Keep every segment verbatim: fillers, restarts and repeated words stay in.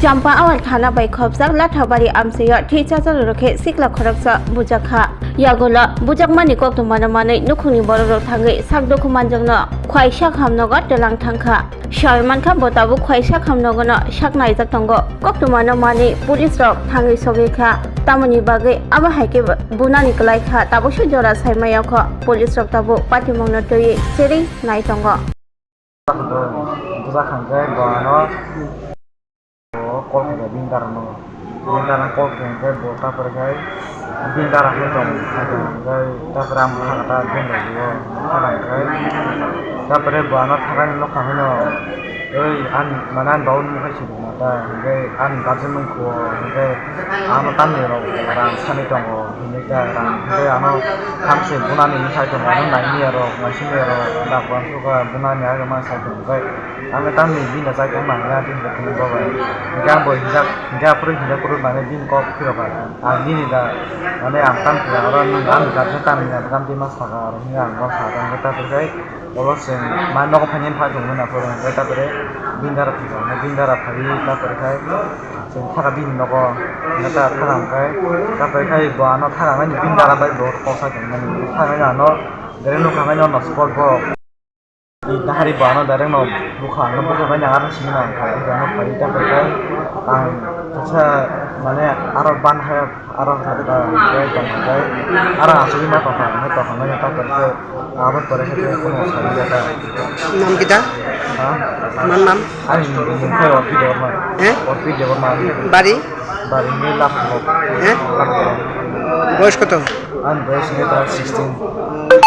Champa Awal thana bai khopjak Lathabari amchaio thwi chachalo rwkhe sikla khoroksa bujakha. Yagulo bujakmani koktwmano manwi nukhungni borokrok thangwi sak dukhu manjakno Khwaisa Khamnogo twlang thangkha. Sawi mankha bo tabuk Khwaisa Khamnogono sak naijak tongo. Koktwmano manwi police rok thangwi sogwi kha. Tamoni bagwi abo hai khe bunani kwlai kha. Tabukse jora sai maya kho. Police rok tabuk patimungno twiwi cherwi nai tongo. Bujak hwnkhe bo ano call khaikha bini dara no. Bini dara call khaikha hwnkhe bo ta porikhe bini dara hwn tong khaikha hwnkhe ta pore ang bwkha khe ta bini rok bo kha khaikha. Ta pore bo ano thangkhe nukha hwno, "Oi, ani, mane ani babu nung khai sidi na ta," hwnkhe ani guardian nung kho hwnkhe ano tamni rok rang sani tongo. Hwnwi ta rang hwnkhe ano thamse bunani sai tongo, ano naimiyarok, naisingmiyarok, dak uansukha bunani age ma sai tongo, hwnkhe ang tamni bini chai tongma hwnwi ang tini tongwi babai. Hwnkhe ang bo hijak, hwnkhe aphuru hijak phuru mane bini kok phirokha. Ang nini da, mane ang tamkhe oro nini ani guardian tamni ang tamtwi ma sakha, oro hwnwi ang bono sakha, hwnkhe ta phirkhe. Olo chwng ma nogo phainani pha chwng nukha phuru hwnkhe ta pore bini dara phaikha, bini dara phaiwi ta pore khai chwng thaka bini nogo hwnkhe ta thaka hwnkhe ta pore khai bo ano thaka hwnkhe bini dara bai bo kok sa tongmani thaka hwnkhe ano direct nukha hwnkhe on the spot bo. Dahari bo ano direct no bukha hwnkhe bukha bai nang aroni simi nang kha hwnkhe ano phaiwi ta pore khai ang kaisa mane aro ban hai. Aro hwnka hwnka hwnka tong hwnka aro asugwi ma tongkha hwnwi tongkha manya ta pore khe abo pore khe tei kheno sawi ya ta. Nam kita? Ha? Tomar nam? Ani mung khe Orpit Debbarma. Eh? Orpit Debbarma. Bari? Bari ni Lakhorok. Eh? Lakhorok. Boyos koto? Ani boyos ni ta sixteen.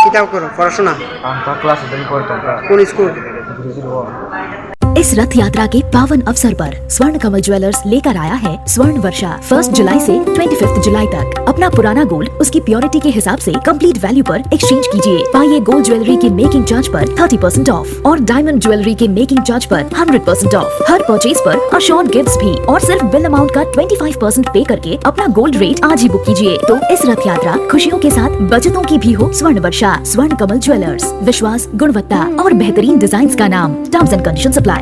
Kita koro, porashona? Ang ta class eleven pore tongkha. Kon school? Gurujiro. इस रथ यात्रा के पावन अवसर पर स्वर्ण कमल ज्वेलर्स लेकर आया है स्वर्ण वर्षा। फर्स्ट जुलाई से ट्वेंटी फिफ्थ जुलाई तक अपना पुराना गोल्ड उसकी प्योरिटी के हिसाब से कंप्लीट वैल्यू पर एक्सचेंज कीजिए। पाइए गोल्ड ज्वेलरी के मेकिंग चार्ज पर थर्टी परसेंट ऑफ और डायमंड ज्वेलरी के मेकिंग चार्ज पर हंड्रेड परसेंट ऑफ। हर परचेज पर अश्योर्ड गिफ्ट्स भी और सिर्फ बिल अमाउंट का ट्वेंटी फ़ाइव परसेंट पे करके अपना गोल्ड रेट आज ही बुक कीजिए। तो इस रथ यात्रा खुशियों के साथ बचतों की भी हो स्वर्ण वर्षा। स्वर्ण कमल ज्वेलर्स, विश्वास, गुणवत्ता और बेहतरीन डिजाइन्स का नाम। Terms and conditions apply।